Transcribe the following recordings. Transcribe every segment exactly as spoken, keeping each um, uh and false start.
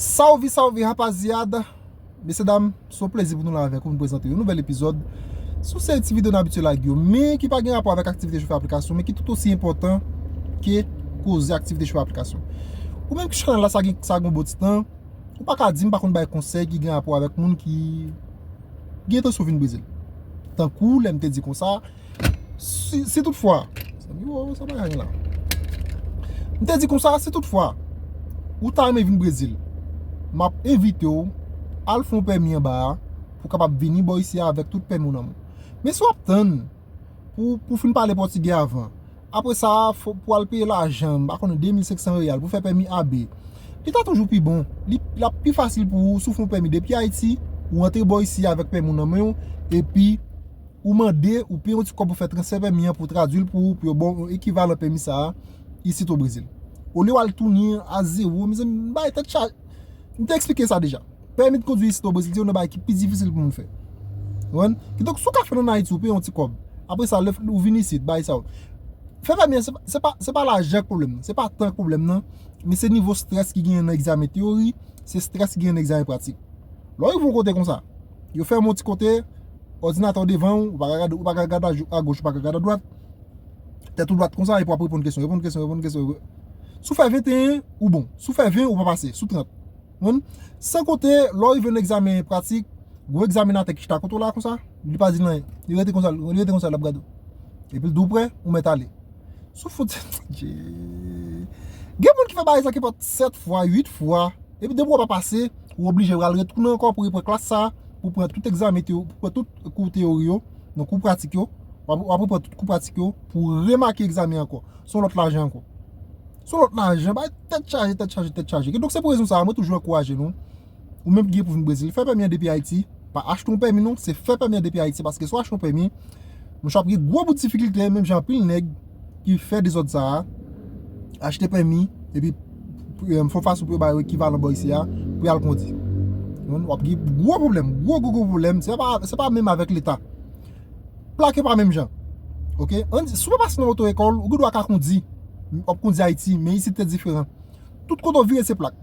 Salve, salve, rapaziada! Mesye dam, se yon plezi pou nou la avèk ou, nou prezante yon nouvèl epizòd sou seri ti videyo n abitye lage yo, men ki pa gen rapò avèk aktivite chofe aplikasyon, men ki tout osi enpòtan ke koze aktivite chofe aplikasyon. Ou menm ki chanèl la, sa gen, sa gen bon ti tan, ou pa ka di m pa konn bay konsèy ki gen rapò avèk moun ki gen entansyon vin Brezil. Tankou lè m te di konsa, si, si toutfwa, zanmi, wo, sa bagay la. M te di konsa, si toutfwa ou ta renmen vin Brezil, m ap envite w al fè yon pèmi anba a pou w kapab vini bò isi a avèk tout pèmi w nan men w. Men si w ap tann pou, pou w fin pale pòtigè avan, apre sa, fò, pou w al peye lajan, m pa konnen, de mil senk san reyal pou fè pèmi A B, li ta toujou pi bon. Li, l ap pi fasil pou ou si w fè yon pèmi depi Ayiti, ou antre bò isi avèk pèmi w nan men w, epi ou mande, ou peye yon ti kòb pou fè transfè pèmi an, pou tradui l pou ou, pou yo ba w yon ekivalan pèmi sa a, isit o Brezil. Olye w al tounen a zewo, mezanmi, m bay tèt chaje. M te eksplike sa deja. Pèmi de kondwi isit o Brezil, se youn nan bagay ki pi difisil pou moun fè. Ou konprann? Kidonk, si w ka fè l ann Ayiti, ou peye yon ti kòb. Apre sa, lè ou vin isit, bagay sa yo. Fè pèmi an, se pa, se pa, se pa lajan k pwoblèm nan, se pa tan k pwoblèm nan, men se nivo estrès ki genyen nan egzamen teyori, se estrès ki genyen nan egzamen pratik. Lè w rive yon kote konsa, yo fèmen yon ti kote, òdinatè w devan w, ou pa ka gade, ou pa ka gade agoch, ou pa ka gade adwat, tèt ou dwat konsa, epi w ap reponn kesyon, reponn kesyon, reponn kesyon. Si w fè venteyen, ou bon. Si w fè ven, ou pa pase. Si w trant. Ou konprann? San konte, lè w rive nan egzamen pratik, gwo egzaminatè ki chita kote w la konsa, li pa di l anyen. Li rete konsa, li rete konsa, l ap gade w. Epi l di w prè, ou mèt ale. Si w fout. Gen moun ki fè bagay sa ki fèt sèt fwa, uit fwa, epi depi w pa pase, ou oblije pral retounen ankò pou reprann klas sa, pou pran tout egzamen teyori, pou pran tout kou teyori yo, nan kou pratik yo, w ap, w ap reprann tout kou pratik yo pou remake egzamen ankò. Se yon lòt lajan ankò. Se yon lòt lajan, bay tèt chaje, tèt chaje, tèt chaje. Kidonk se pou rezon sa a, mwen toujou ankouraje nou, ou menm ki gen pou vin Brezil, fè pèmi an depi Ayiti, pa achte yon pèmi non, se fè pèmi an depi Ayiti, paske si w achte yon pèmi, monchè, w ap gen gwo bout difikilte, menm jan anpil nèg ki fè dezòd sa a, achte pèmi, epi, em, fè yon fason pou yo ba yo ekivalan bò isi a, pou y al kondi. W ap gen gwo pwoblèm, gwo, gwo, gwo pwoblèm. Se pa, se pa menm avèk Leta. Plak yo pa menm jan. Oke? Ann di, si w pa pase nan oto ekòl, ou gen dwa ka kondi. W ap kondi Ayiti, men isit se diferan. Tout kote w vire se plak.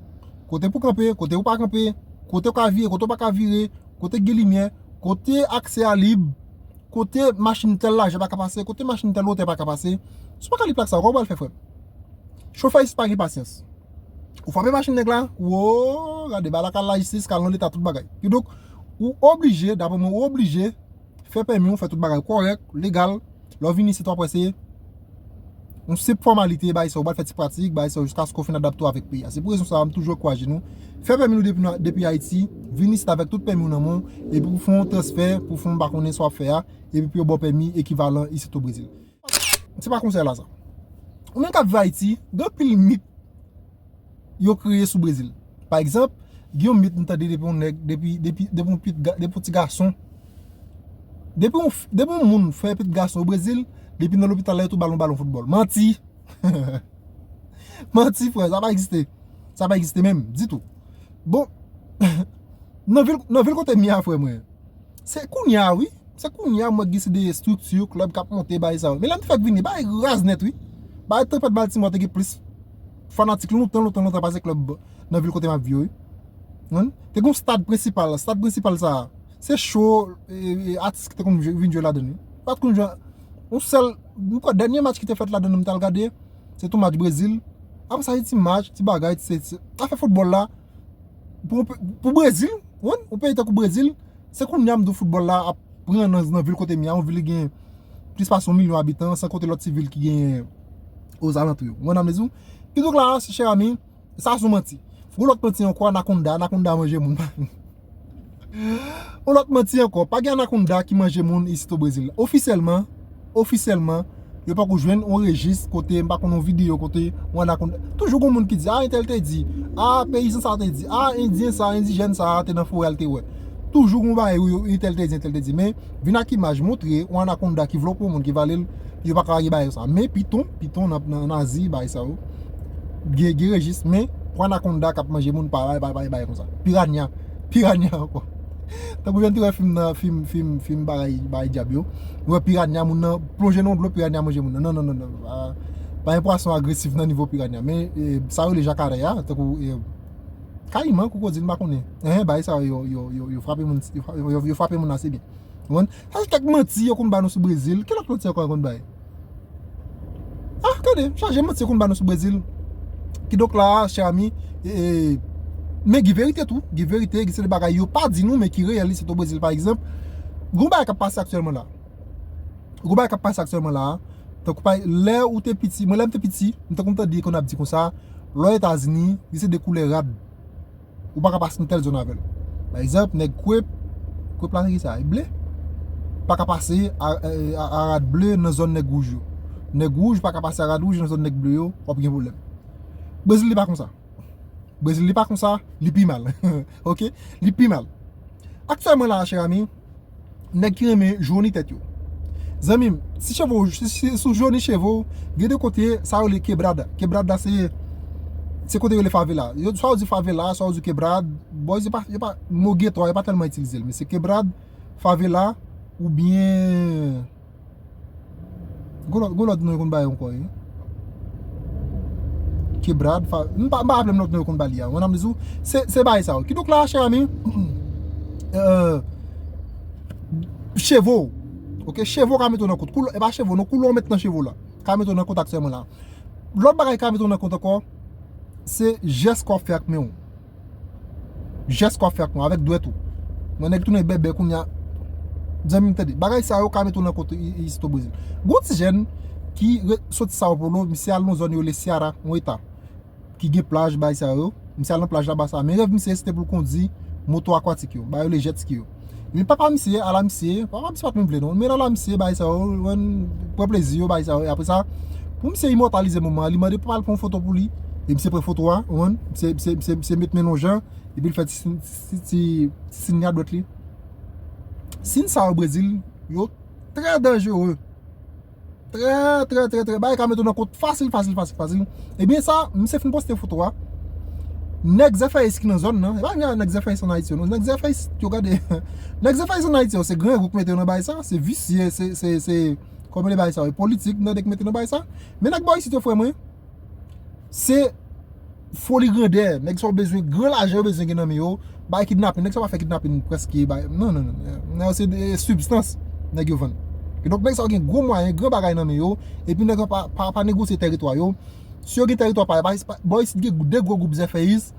Kote pou kanpe, kote ou pa kanpe, kote w ka vire, kote w pa ka vire, kote gen limyè, kote aksè a lib, kote machin tèl lajè pa ka pase, kote machin tèl wotè pa ka pase. Si w pa ka li plak sa, kòman w pral fè, frè m? Chofè isit pa gen pasyans. Ou frape machin nèg la, wo, gade, ba l a ka al lajistis, ka al nan Leta, tout bagay. Kidonk, ou oblije, daprè mwen, ou oblije fè pèmi w, fè tout bagay kòrèk, legal. Lè w vin isit, w ap wè se yon senp fòmalite, bagay sa, ou pral fè ti pratik, bagay sa, jiskaske w fin adapte w avèk peyi a. Se pou rezon sa a, m toujou ankouraje nou. Fè pèmi nou depi, depi Ayiti, vin isit avèk tout pèmi w nan men w, epi pou fè yon transfè, pou fè yon pa konnen sa w ap fè a, epi pou yo ba w pèmi ekivalan isit o Brezil. Se pa konsèy la sa. Ou menm k ap viv Ayiti, gen anpil mit yo kreye sou Brezil. Pa egzanp, gen yon mit m tande depi yon nèg, depi, depi, depi yon pit ga-, depi yon ti gason. Depi yon f-, depi yon moun fè pit gason o Brezil, depi nan lopital la, yo tou ba l yon balon foutbòl. Manti! Manti, frè, sa pa egziste. Sa pa egziste menm, ditou. Bon, nan vil, nan vil kote m ye a, frè mwen, se kounye a, wi. Se kounye a mwen gen se de estrikti, klèb k ap monte, bagay sa yo. Men lè m te fèk vini, bagay raz nèt, wi. Bagay Tranpèt Baltimore te gen plis fanatik lontan, lontan, lontan pase klèb nan vil kote m ap viv, wi. Konprann? Te gen yon stad prensipal, stad prensipal sa a, se cho, e, e, atis ki te konn vin jwe ladan li. Pa t konn jwe, yon sèl, m kwè dènye match ki te fèt ladan nan m t al gade, se t yon match Brezil. Apre sa, se ti match, ti bagay, ti, ti, afè foutbòl la, pou, pou Brezil, wi, yon peyi tankou Brezil, se kounye a m di w foutbòl la ap pran nan, nan vil kote m ye a, yon vil ki gen plis pase yon milyon abitan, san konte lòt ti vil ki genyen ozalantou yo. Ou konprann sa m vle di w? Kidonk la, chè ami, sa se yon manti. Yon lòt manti ankò, anakonda, anakonda manje moun. Yon lòt manti ankò, pa gen anakonda ki manje moun isit o Brezil. Ofisyèlman, ofisyèlman, yo poko jwenn yon rejis kote, m pa konn, yon videyo kote yon anakonda. Toujou gen moun ki di, a, entèl te di, a, peyizan sa te di, a, endyen sa, endijèn sa te nan forè a, l te wè. Toujou gen yon bagay, wi, entèl te di, entèl te di. Men, vin ak imaj, montre yon anakonda ki vle pran yon moun, ki vale l, yo pa ka gen bagay sa. Men piton, piton nan, nan, nan Azi, bagay sa yo. Gen, gen rejis, men pou anakonda k ap manje moun, pa, pa, pa, pa, bagay konsa. Piranya. Piranya ankò. Tankou jan n te wè fim nan, fim, fim, fim bagay, bagay dyab yo. Ou wè piranya, moun nan plonje nan dlo, piranya manje moun nan. Non, non, non, non. Pa, pa gen pwason agresif nan nivo piranya. Men, e, sa yo rele jakaré a, tankou, e, Kayiman, kwokodil, m pa konnen. Enhen, bagay sa yo, yo, yo, yo frape moun, yo, yo, yo frape moun ase byen. Ou konprann? Sa se kèk manti yo konn ba nou sou Brezil. Ki lòt manti ankò yo konn bay? Ah, gade, chaje manti yo konn ba nou sou Brezil. Kidonk la, chè ami, e, e, men gen verite tou, gen verite, gen se de bagay yo pa di nou, men ki reyèl isit o Brezil, pa egzanp. Gon bagay k ap pase aktyèlman la. Gon bagay k ap pase aktyèlman la. Tankou pa, lè ou te piti, mwen lè m te piti, m te konn tande konn ap di konsa, lè w Etazini, li se de koulè rad. Ou pa ka pase nan tèl zòn avè l. Pa egzanp, nèg kwep, kwep la se ki sa? E ble. Pa ka pase a, a, a, a rad ble nan zòn nèg wouj yo. Nèg wouj pa ka pase a rad wouj nan zòn nèg ble yo, w ap gen pwoblèm. Brezil li pa konsa. Brezil li pa konsa, li pi mal. Oke? Li pi mal. Aktyèlman la, chè ami, nèg ki renmen joni tèt yo. Zanmi m, si cheve w, si, si, si w joni cheve w, gen de kote, sa yo rele kebrada. Kebrada se, se kote yo rele favela. Yo, swa yo di favela, swa yo di kebrad. Bon, se pa, yo pa, mo geto a, yo pa tèlman itilize l, men se kebrad, favela, oubyen, gon lòt, gon lòt non yo konn bay ankò, wi. Kebrad, fa, m pa, m pa raple m lòt non yo konn ba li a. Mwen, m di w, se, se bagay sa yo. Kidonk la, chè ami, euh, cheve w, oke, cheve w ka mete w nan kont. Koulè, e pa cheve w, non, koulè w met nan cheve w la. Ka mete w nan kont aktyèlman la. Lòt bagay ka mete w nan kont ankò, se jès ke w ap fè ak men w. Jès ke w ap fè ak men w, avèk dwèt ou. Mwen nèg tounen bèbè kounye a. Zanmi m, tande. Bagay sa yo ka mete w nan kont i, i, isit o Brezil. Gon ti jèn ki re, soti São Paulo, misye al nan zòn yo rele Ceará, yon eta ki gen plaj, bagay sa yo. Misye al nan plaj laba sa. Men rèv misye, se te pou l kondi moto akwatik yo, bagay yo rele jet ski yo. Men papa misye, ala misye, papa misye pa t menm vle non. Men ala misye, bagay sa yo, pran plezi yo, bagay sa yo. E apre sa, pou misye imòtalize moman an, li mande papa l pran yon foto pou li. E misye pran foto a, ou konprann? Misye, misye, misye, misye met men l yon jan, epi l fè ti, ti, ti, ti siy a dwèt li. Siy sa yo Brezil, yo trè danjere. Trè, trè, trè, trè. Bagay ka mete w nan kont fasil, fasil, fasil, fasil. Ebyen sa, misye fin poste foto a. Nèg zèfèyis ki nan zòn nan, e pa nèg zèfèyis ann Ayiti yo non. Nèg zèfèyis, yo gade. Nèg zèfèyis ann Ayiti yo, se grangou k mete yo nan bagay sa, se visye, se, se, se, kòman le bagay sa, politik, nèg k mete yo nan bagay sa. Men nèg bò isit yo, frè mwen, se foli grandè, nèg sa w bezwen, gran lajan yo bezwen gen nan men yo, bay kidnapin, nèg sa pa fè kidnapin prèske, bay, non, non, non, non, se de sibstans nèg yo vann. Kidonk nèg sa yo gen gwo mwayen, gran bagay nan men yo, epi nèg yo pa, pa, pa negosye tèritwa yo. Si yo gen tèritwa pa yo, pa, pa, bò isit gen de gwo gwoup zèfèyis,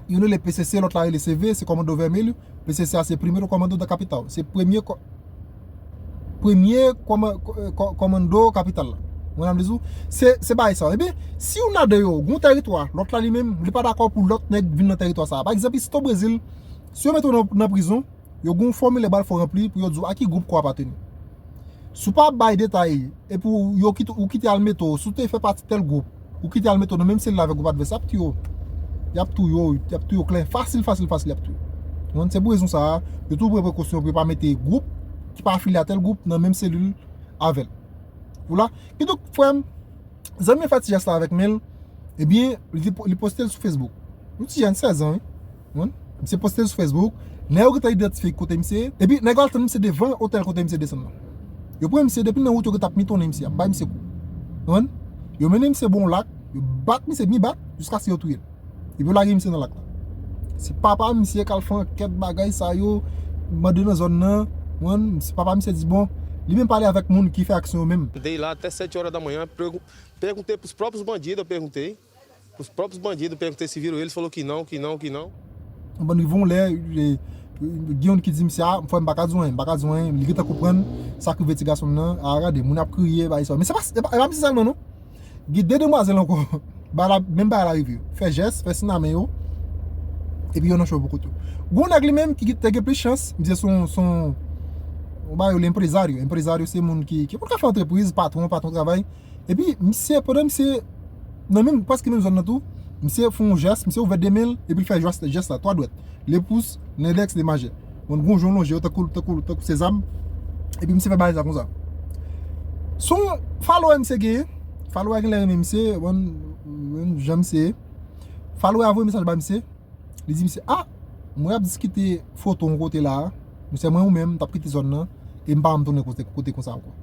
youn rele P C C, lòt la rele C V, se Kòmando Vèmil, P C C a se Primeiro Comando da Capital. Se premye kò-, premye kòma-, kò-, kò-, kòmando kapital la. Mwen ap di w, se, se bagay sa yo. Ebyen, si youn ladan yo gon tèritwa, lòt la li menm, li pa dakò pou lòt nèg vin nan tèritwa sa a. Pa egzanp, isit o Brezil, si yo mete w nan, nan prizon, yo gon fòmilè ba l fò ranpli pou yo di w a ki gwoup ke w apateni. Si w pa bay detay, epi w, yo kite, ou kite al mete w, si w te fè pati tèl gwoup, ou kite al mete w nan menm selil avèk gwoup advès, y ap touye w. Y ap touye w, y ap touye w klè. Fasil, fasil, fasil, y ap touye w. Ou konprann? Se pou rezon sa a, yo toujou pran prekosyon pou yo pa mete gwoup ki pa afilye a tèl gwoup nan menm selil avè l. Ou la? Kidonk, frè m, zanmi an fè ti jès la avèk men l, ebyen, li, li poste l sou Facebook. Yon ti jèn sèz an, wi. Ou konprann? Misye poste l sou Facebook. Nèg yo gentan idantifye kote misye ye. Epi, nèg yo al tann misye devan otèl kote misye desann nan. Yo pran misye depi nan wout, yo gentan ap mitonnen misye, ap bay misye kou. Ou konprann? Yo mennen misye bò yon lak, yo bat misye byen bat, jiskaske yo touye l. Epi yo lage misye nan lak la. Se papa misye k al fè ankèt bagay sa yo, mande nan zòn nan, ou konprann? Se papa misye di, bon, li menm pale avèk moun ki fè aksyon yo menm. Desde lá até sete horas da manhã, pergu-, perguntei pros próprios bandidos, eu perguntei. Os próprios bandidos perguntei se viram eles, falou que não, que não, que não. Bon, rive yon lè, e, gen youn ki di misye, a, frè m pa ka di w anyen, m pa ka di w anyen, li gentan konprann sa k rive ti gason m nan, a, gade, moun ap kriye, bagay sa. Men se pa, e pa, e pa misye sèlman, non. Gen de demwazèl ankò, bagay la, menm bagay la rive yo. Fè jès, fè siy nan men yo, epi yo nan cho pou kote yo. Gon nèg li menm ki te gen plis chans, misye se yon, se yon, yon bagay yo rele enprezario. Enprezario se moun ki, ki moun k ap fè antrepriz, patwon, patwon travay. Epi, misye, pandan misye nan menm, prèske menm zòn nan tou, misye fè yon jès, misye ouvè de men l, epi l fè jès, jès la, twa dwèt. Le pouce, l'index, le majeur. Bon, gon jan w lonje yo, tankou, tankou, tankou se zam. Epi misye fè bagay sa konsa. Se yon follower misye genyen, follower genlè renmen misye, bon, bon, jan misye ye. Follower a voye mesaj ba misye. Li di misye, a, mwen ap diskite foto yon kote la a. Misye, mwen ou menm, m t ap kite zòn nan, e m pa janm tounen kote, kote konsa ankò.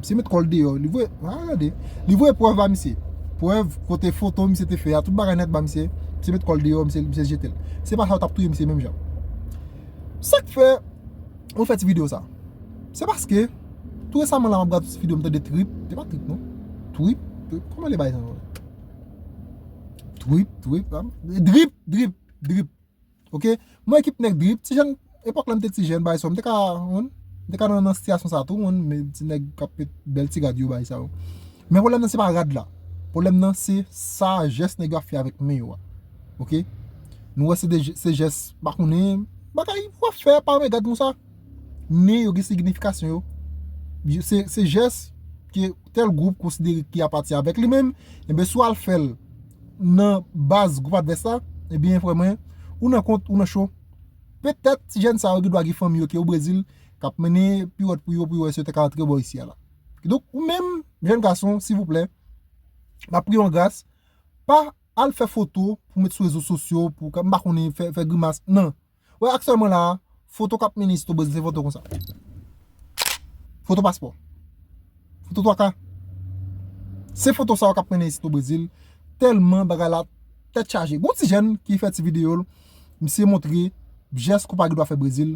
Misye met kò l deyò, li voye, a, gade, li voye prèv ba misye. Prèv, kote foto misye te fè a, tout bagay nèt ba misye, misye met kò l deyò, misye, misye jete l. Se pa sa yo t ap touye misye menm jan. Sa k fè mwen fè ti videyo sa? Se paske, tou resaman la, m ap gade ti videyo, m tande Trip, se pa Trip non. Trip, Trip, kòman le bay sa? Trip, Trip, ah, Drip, Drip, Drip. Ok? Mwen ekip nèg Drip, ti jèn, epòk la m te ti jèn, bay sa, m te ka, m te ka nan, nan sitiyasyon sa tou, men ti nèg k ap met bèl ti rad yo, bay sa yo. Men pwoblèm nan se pa rad la. Pwoblèm nan se sa jès nèg yo ap fè avèk men yo a. Ok? Nou wè se de, se jès, pa konnen, bagay w ap fè pa men gad konsa. Men yo gen signifikasyon yo. Yo, se, se jès ke tèl gwoup konsidere ki apatyen avèk li menm, enben si w al fè l nan baz gwoup advès la, ebyen frè mwen, ou nan kont, ou nan cho. Petèt ti jèn sa yo gen dwa gen fanmi yo ki o Brezil, k ap mennen piwòt pou yo, pou yo wè si yo te ka antre bò isi a la. Kidonk, ou menm, jèn gason, silvouplè, m ap priye w an gras, pa al fè foto pou met sou rezo sosyo, pou ka, m pa konnen, fè, fè grimas. Non. Wè, aktyèlman la, foto k ap mennen isi o Brezil, se foto konsa. Foto paspò. Foto twa ka. Se foto sa yo k ap mennen isi o Brezil. Tèlman bagay la tèt chaje. Gon ti jèn ki fè ti videyo l, misye montre jès konpa gen dwa fè Brezil.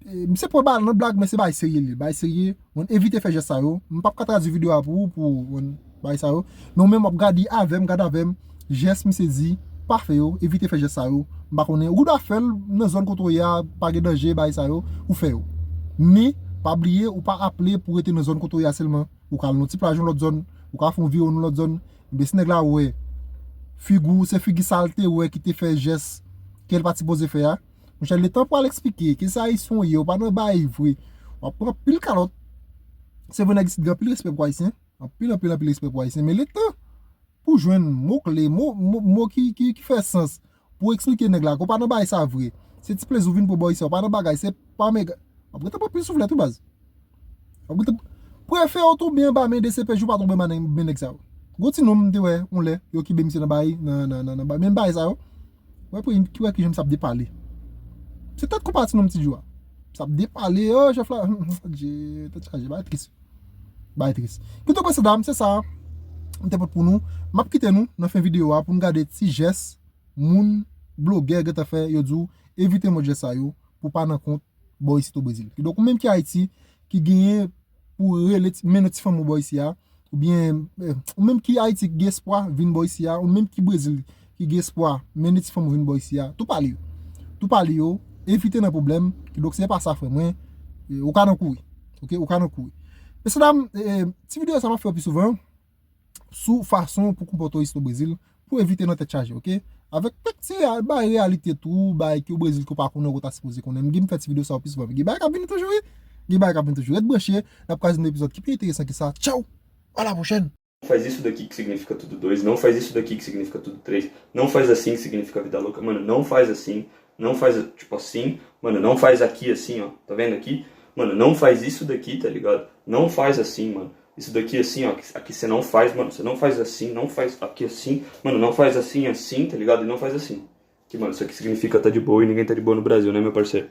E, misye pran bagay nan blag, men se bagay serye li, bagay serye. Mwen evite fè jès sa yo. M p ap ka tradui videyo a pou ou, pou, mwen, bagay sa yo. Men ou menm w ap gade avè m, gade avè m. Jès misye di, pa fè yo, evite fè jès sa yo. M pa konnen, ou gen dwa fè l nan zòn kote w ye a, pa gen danje, bagay sa yo, ou fè yo. Men, pa bliye, ou pa aple pou rete nan zòn kote w ye a sèlman. Ou ka al nan ti plaj yon lòt zòn, ou ka fè yon viwon yon lòt zòn. Men si nèg la wè figi w, se figi sa l te wè ki te fè jès ke l pa t sipoze fè a. Monchè, letan pou al eksplike ke se ayisyen w ye, ou pa nan bay vre. W ap pran pil kalòt. Se vre nèg isit gen anpil respè pou ayisyen. Anpil, anpil, anpil respè pou ayisyen. Men letan pou jwenn mo kle, mo, mo, mo ki, ki, ki fè sans pou eksplike nèg la ke w pa nan bagay sa vre. Se ti plezi w vin pran bò isi a, w pa nan bagay, se pa mega. W ap gentan pran pil souflèt wi baz. W ap gentan prefere w tonbe anba men D C P J, ou pa tonbe anba men nèg sa yo. Gon ti nonm m te wè yon lè, yo kenbe misye nan bagay, nan, nan, nan, nan bagay, menm bagay sa yo. Wè pou ki wè kijan misye ap depale. Se tèt konpa ti nonm ti Djo a. Misye ap depale, oh, chèf la, Dye, tèt chaje, bagay tris. Bagay tris. Kidonk, mesye dam, se sa m te pote pou nou. M ap kite nou nan fen videyo a pou n gade ti jès moun, blogè gentan fè, yo di w evite mòd jès sa yo pou pa nan kont bò isit o Brezil. Kidonk, ou menm ki Ayiti, ki genyen pou rele ti, mennen ti fanmi w bò isi a, oubyen, eh, ou menm ki Ayiti ki gen espwa vin bò isi a, ou menm ki Brezil ki gen espwa mennen ti fanmi w vin bò isi a, tou pale yo. Tou pale yo, evite nan pwoblèm, kidonk se pa sa frè mwen, eh, ou ka nan kouri. Ok, ou ka nan kouri. Mesye dam, eh, ti videyo sa m ap fè yo pi souvan sou fason pou konpòte w isit o Brezil, pou evite nan tèt chaje, ok? Avèk kèk ti bagay reyalite tou, bagay ke o Brezil ke w pa konnen, ou ta sipoze konnen. M gen m fè ti videyo sa yo pi souvan. Gen bagay k ap vini toujou, wi. Gen bagay k ap vini toujou. Ret branche, n ap kwaze nan epizòd ki pi enteresan ke sa. Tchaw! À la prochaine! Faz isso daqui que significa tudo dois, não faz isso daqui que significa tudo três, não faz assim que significa vida louca, mano, não faz assim, não faz tipo assim, mano, não faz aqui assim, ó, tá vendo aqui? Mano, não faz isso daqui, tá ligado? Não faz assim, mano. Isso daqui assim, ó, aqui você não faz, mano, você não faz assim, não faz aqui assim, mano, não faz assim, assim, tá ligado? E não faz assim. Que, mano, isso aqui significa tá de boa e ninguém tá de boa no Brasil, né, meu parceiro?